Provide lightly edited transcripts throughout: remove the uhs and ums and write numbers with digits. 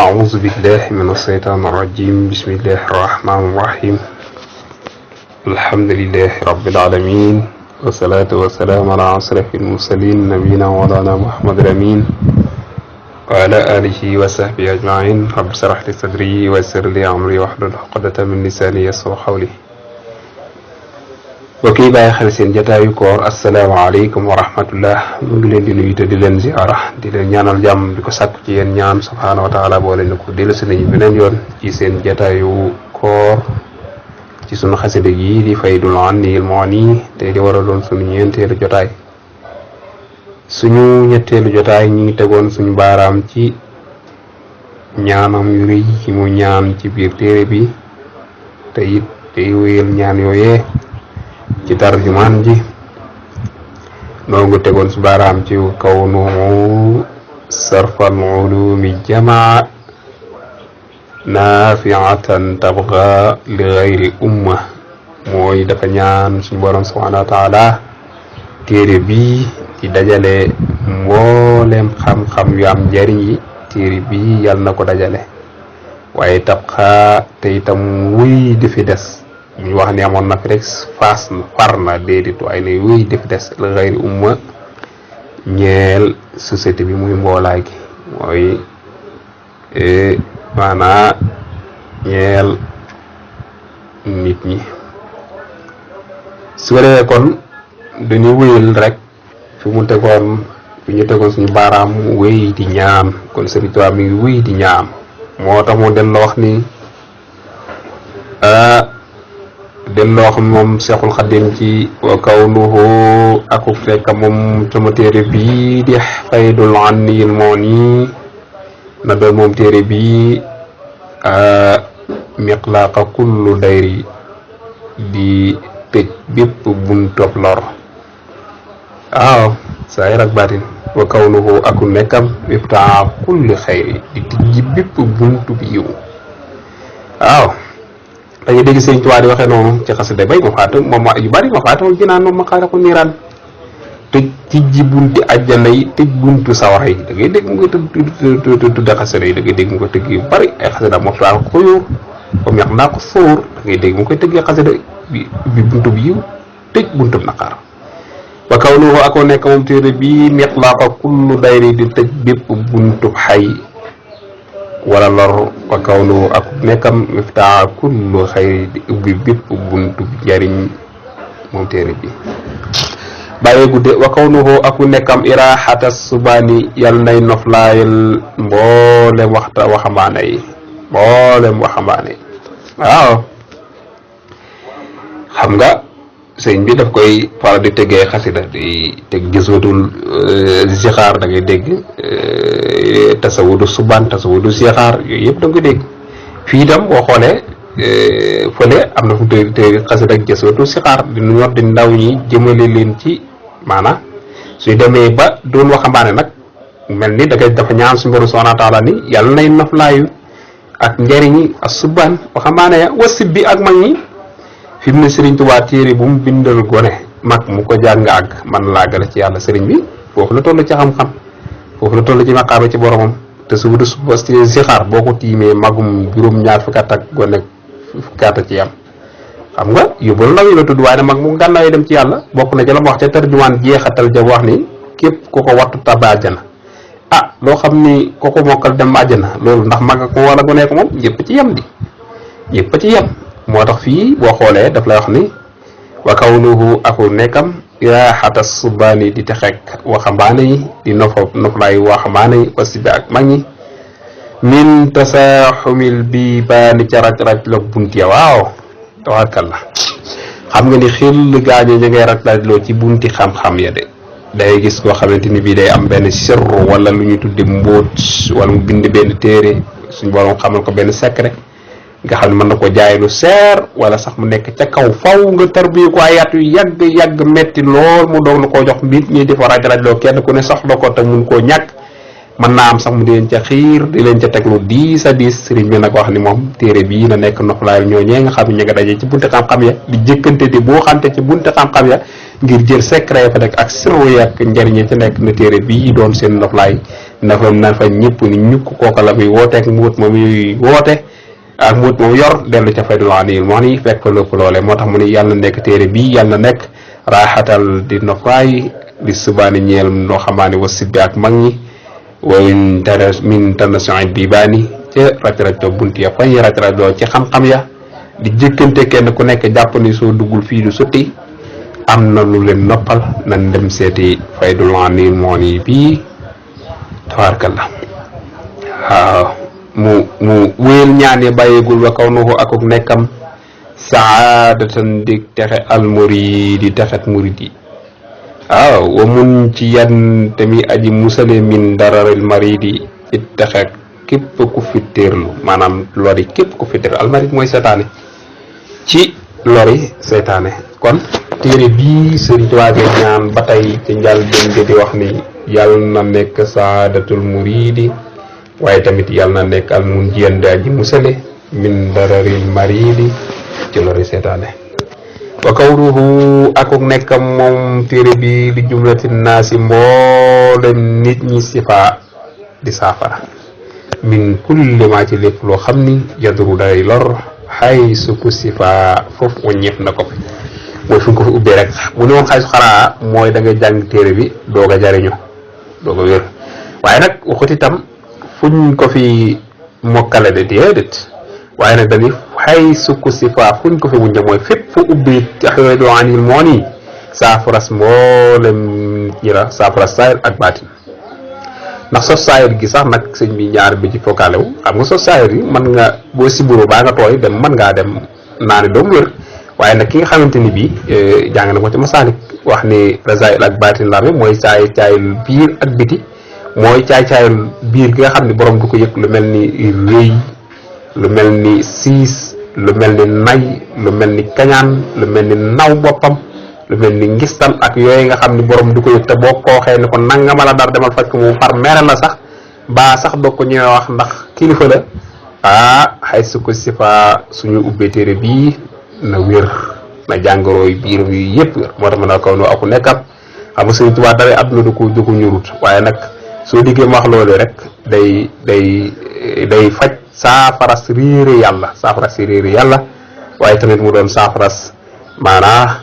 أعوذ بالله من الشيطان الرجيم بسم الله الرحمن الرحيم الحمد لله رب العالمين والصلاة والسلام على أشرف المرسلين نبينا مولانا محمد الأمين وعلى آله وصحبه أجمعين رب اشرح لي صدري ويسر لي أمري واحلل عقدة من لساني يفقهوا قولي وكي باي xel seen jotaayu koor asalaamaaleykum wa rahmatullah mu ngi leen di nuyu te di leen ziara di leen ñaanal jàmm di ko sàkku ci yéen ñaan subhaanahu wa taala boo leen ko dellu si nañu beneen yoon ci seen jotaayu koor ci sunu xasida yi di faydul anil mu'ni te di war a doon sunu ñeenteelu jotaay suñu ñetteelu jotaay ñu ngi tegoon suñu baaraam ci ñaanam yu rëy ci mu ñaan ci biir téere bi te it tey wéyal ñaan yooyee ci tarjumaan ji noo ngi tegoon su baaraam ci kawnuhu sarfal ulumi jamaa nafiatan tabga li gayri umma mooy dafa ñaan suñu borom subhanahu wa taala téere bi ci dajale mboolem xam-xam yu am njariñ yi téere bi yàlla na ko dajale waaye tabga te itam wuy di fi des ñu wax ni amoon na fi rek far na déedéet waaye ne wuy di fi des li gayri umma ñeel société bi muy mboolaay gi mooy maanaa ñeel nit ñi su ko defee kon dañuy wéyal rek fi ñu tegoon suñu baaraam wéy di ñaan kon Sëriñ Tuubaa mi ngi wéy di ñaan moo tax mu den la wax ni delloo xam moom Seexul Xadim ci wa kawnuhu akuk fekk moom sama téere bii di faydul anil mu'ni na doon moom téere bii miqlaaqa kullu dayri di tëj bépp buntob lor waaw saahir ak baatin wa kawnuhu aku nekkam miftaa kulli xayri di tijji bépp buntu bi yiw waaw dañuy dégg Sëriñ Tuubaa di waxee noonu ci xasida bay ma faata moom yu bari ma faata wal jinaan moom ma xaare ko niiraan tëj tijji bunti àjjana yi tëj buntu sawara yi da ngay dégg mu ko tudde xasida yi da ngay dégg mu ko tëgg yu bari ay xasida moo taal ko yóor comme yax naa ko sóor da ngay dégg mu koy tëggee xasida bi buntu bi yiw tëj buntu naqar wa kawnuhu ako nekk moom téere bi miqlaaqa kullu dayri di tëj bépp buntu xay wala lor wa kawnu ak nekkam miftaa kullu xayri di ubbi bépp buntu jariñ moom téere bi bàyyee gudde wa kawnuhu ak nekkam iraaxata subaani yal nay noflaayal mboolem waxambaane yi waaw xam nga sëñ bi daf koy faral di teggee xasida di teg giswatul zixaar da ngay dégg tasawudu subaan tasawudu zixaar yooyu yëpp da nga koy dégg fii itam boo xoolee fële am na fu te xasida ak giswatul zixaar di ñor di ndaw ñi jëmale leen ci maanaam suy demee ba doon waxambaane nag mel ni dafa ñaan suñu borom subhanahu wa taala ni yàlla nay noflaayu ak njariñi ak subaan waxambaane ya wasib bi ak mag ñi fi mu ne Sëriñ Tuubaa téere bu mu bindal gone mag mu ko jàng àgg man laa gala ci yàlla sëriñ bi foofu la toll ci xam-xam foofu la toll ci maqaama ci boromam te su wutu zixaar boo ko tiimee magum juróom-ñaar fukki at ak gone fukki at ci yam xam nga yóbbal ndaw yi la tudd waaye ne mag mu gànnaaw dem ci yàlla bokk na ci la mu wax ca tarjumaan jeexatal ja wax ni képp ku ko wattu tabe àjjana loo xam ni ku ko mokkal dem àjjana loolu ndax mag ko wala gone ko moom yëpp ci yem ci yem moo tax fii boo xoolee daf lay wax ni wa kawnuhu aku nekkam iraaxata subaani di texeek waxambaane yi di noflaay waxambaane yi wasi bi ak mag ñi min tasaaxumil bi baani ca raj la bunti ya waaw tawakkal xam nga ni xel gaaño ña ngay raj-rajloo ci bunti xam-xam ya de day gis koo xamante ni bii day am benn sirru wala lu ñu tudde mbóot wala mu bind benn téere suñ borom xamal ko benn secret nga xam ne mën na ko jaay lu seer wala sax mu nekk ca kaw faw nga tarbiyu ko ay at yu yàgg metti lool mu doog na koo jox mbir ñi di fa raj-rajloo kenn ku ne soxla ko te mun koo ñàkk mën naa am sax mu di leen ca xiir di leen ca teg lu diis a diis sëriñ bi nag wax ni moom téere bii na nekk noflaayal ñooñee nga xam ne ñu nga daje ci bunte xam-xam ya di jëkkante di boo xante ci bunte xam-xam ya ngir jël secret fa nekk ak sirru ak njariñ ci nekk na téere bii doon seen noflaay na fa ñëpp ni ñukk kooka la muy wooteeg muut ma muy woote ak muut moom yor dellu ca faydul anil moo ni fekk lépp loole moo tax mu ni yàlla nekk téere bii yàlla nekk raaxatal di noflaay di subaani ñeel noo xamaani wa sibbi ak mag ñi wayn tara min tanation bi baani ca raj-rajloo bunt ya fañ raj-rajloo ci xam-xam ya di jëkkante kenn ku nekk jàpp ni soo duggul fii du sotti am na lu leen noppal nañ dem seeti faydul anil moo ni bii tabaarkalla waaw mu wéyal ñaane bàyyeegul wa kaw nuhu akuk nekkam saadatan di texe almuridi texet murid yi waaw wa mun ci yan tamit aji musale min dararil maridi ci texe képp ku fitteerlu maanaam lori képp ku fitteerlu almarid mooy seytaane ci lori seytaane kon téere bii Sëriñ Tuubaa ñaan ba tey ci njàl benn di wax ni yàlla na nekk saadatul muridi waaye tamit yàlla na nekk al mun jiyan aji musale min dararil maridi ci lori seytaane wa kawruhu akuk nekkam moom téere bi li jumlati naasi mboolem nit ñi sifa di saafara min kulli ma ci lépp loo xam ni yadru day lor xay suku sifa foofu waññeef na ko mooy fu ñu ko fi ubbee rek bu ne woon xay su xaraa mooy da ngay jàng téere bi doog a jariñu doog a wér waaye nag waxut itam fuñ ko fi mokkale de déedéet waaye nag dañuy xay sukk sifa fuñ ko fi wuññe mooy fépp fu ubbi taxawee anil moo nii saafaras mboolem nit ñi la saafaras saayir ak baatin ndax sos saayir gi sax nag sëñ bi ñaar bi ci fokkaale wu xam nga sos saayir yi mën nga boo siburo baa nga tooy dem mën ngaa dem naani doom wér waaye nag ki nga xamante ni bii jàng na ko ci masaalik wax ni rasaayil ak baatin la mooy caayul biir ak biti mooy caayul biir gi nga xam ne borom du ko yëg lu mel ni rëy lu mel ni siis lu mel ni nay lu mel ni kañaan lu mel ni naw boppam lu mel ni ngistal ak yooyu nga xam ni borom du ko yëg te boo ko waxee ni ko nanga ma la dar demal faj ko mu far mere la sax baa sax doo ko ñëwee wax ndax kilifa la xay su ko sifa suñu ubbee téere bii na wér na jàngorooy biiram yu yëpp wér moo tax ma ne kaw no aku nekkam xam nga Sëriñ Tuubaa dara àdduna du ko ñurut waaye nag soo diggee ma wax loolu rek day faj saafaras réere yàlla waaye tamit mu doon saafaras maanaa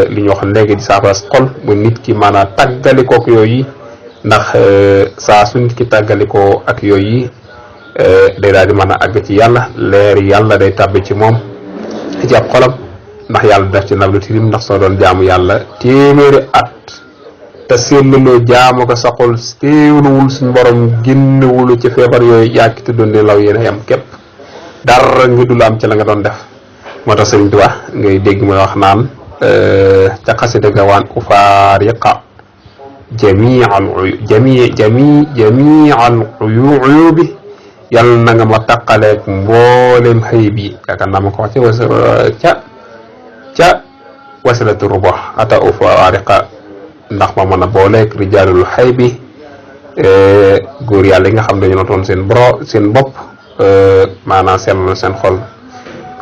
li ñu wax léegi di saafaras xol ba nit ki maanaa tàggalikook yooyu ndax saa su nit ki tàggalikoo ak yooyu day daal di mën a àgg ci yàlla leeri yàlla day tàbbi ci moom ci ab xolam ndax yàlla def ci nablu tilim ndax soo doon jaamu yàlla téeméeri at te seetlu jaamu ko sa xol teewluwul suñ borom génnewulu ci feebar yooyu yàkki te doon di law yéen a yam képp dara nga dul am ci la nga doon def moo tax Sëriñ Tuubaa ngay dégg muy wax naan ca xasida ga waan ufaariqa jamian uyubi yàlla na nga ma taqaleeg mboolem xëyib yi yaakaar naa ma ko wax ca wasilatu ruba ata ufaariqa ndax ma mën a booleeg rijaalul xay bi góor yàlla yi nga xam dañu notoon seen bopp maanaam sellal seen xol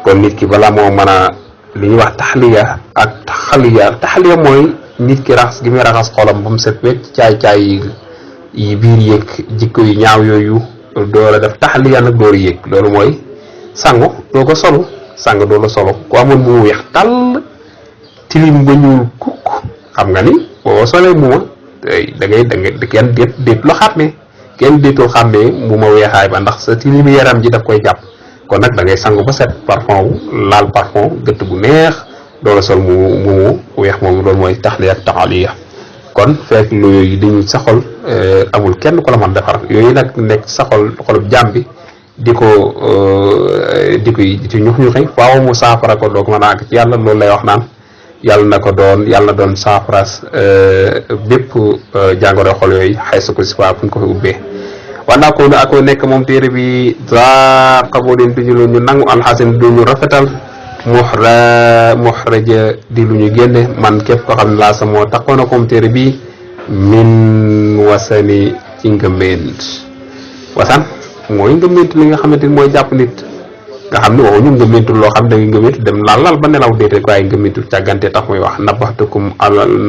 kon nit ki balaa moo mën a li ñuy wax taxliya ak taxliya mooy nit ki raxas gi muy raxas xolam ba mu set wecc caay yi biir yéeg jikko yu ñaaw yooyu door a def taxliya nag door yéeg loolu mooy sangu doo ko solu sang doo la solo ku amoon mu weex tàll tilim ba ñuul kukk xam nga ni boo solee muuma da ngay kenn déet lo xàmmee kenn déetul xàmmee mu ma weexaay ba ndax sa tilimi yaram ji daf koy jàpp kon nag da ngay sangu ba set parfum wu laal parfum gëtt bu neex doo la sol mu weex moom loolu mooy taxliya ak taxaliya kon fekk lu yooyu dañuy sa xol amul kenn ku la mën defar yooyu nag nekk sa xolub jaam bi di ko ci ñux ñuxi faaw mu saafara ko doog mën a àgg ci yàlla loolu lay wax naan yàlla na doon saafaras bépp jàngoro xol yooyu xay sa ko si faa fu ñu ko fi ubbee wanaa ko ne ako nekk moom téere bi zaqabo den duñu lu ñu nangu alxasan du ñu rafetal muxraja di lu ñu génne man képp ko xam ne laa sa moo taxoon na koom téere bi min wasani ci ngëmmeent wasan mooy ngëmmeent li nga xamante ni mooy jàpp nit nga xam ne waxuñu ngëmmentu loo xam da nga ngëmmentu dem lal ba nelaw déet rek waaye ngëmmentu càggante tax muy wax nabaxtukum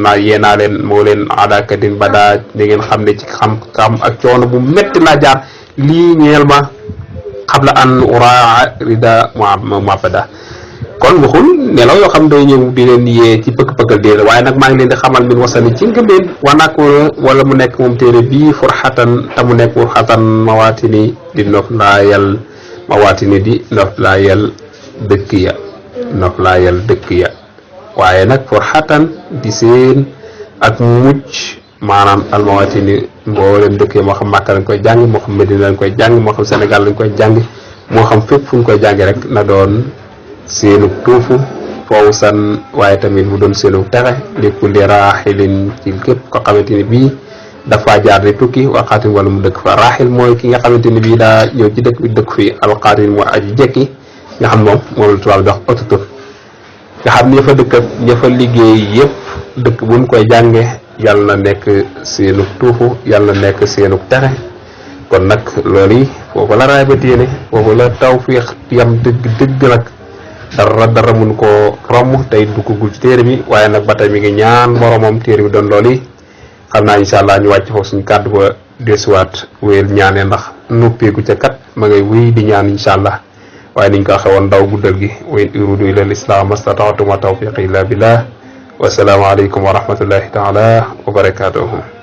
na yeenaa leen moo leen adakatin ba daa da ngeen xam ne ci xam ak coono bu metti laa jaar lii ñeel ma xabla an uraa rida mabada kon waxul nelaw yoo xam day ñëw di leen yee ci pëkk-pëkkal déedéet waaye nag maa ngi leen di xamal min wasani ci ngëmeen wanak wala mu nekk moom téere bii furxatan te mu nekk furxatan mawaatini di nof laayal mawaatini di nof laayal dëkk ya waaye nag furxatan di seen ak mucc maanaam al mawaatini mboolem dëkk ya moo xam Màkka lañ koy jàng moo xam Medina lañ koy jàng moo xam Sénégal lañ koy jàng moo xam fépp fu ñu koy jàngi rek na doon seenu tuufu foofu san waaye tamit mu doon seenu texe lépp li raaxilin ci képp ko xamante ni bii dafa jaar di tukki waxaatin wala mu dëkk fa raaxil mooy ki nga xamante ni bii daa ñëw ci dëkk bi dëkk fi alxaatin mooy aji jekki nga xam moom la tubaab di wax autotuf nga xam ña fa dëkk ña fa liggéey yëpp dëkk buñ koy jànge yàlla na nekk seenu tuufu yàlla na nekk seenu texe kon nag loolu yi foofu la raay ba téene foofu la tawfiix yam dëgg nag dara mun koo romb tey duggagul ci téere bi waaye nag ba tey mi ngi ñaan boromam téere bi doon loolu yi xam naa incha allah ñu wàcc foofu suñu kàddu ba desuwaat wéyal ñaanee ndax noppeeku ca kat ma ngay wéy di ñaan incha allah waaye niñ ko waxee woon ndaw guddal gi wa in uridu illa al-islam mastata'tu ma tawfiqi illa billah wa salaamu alaykum wa rahmatullahi taala wa barakatuhu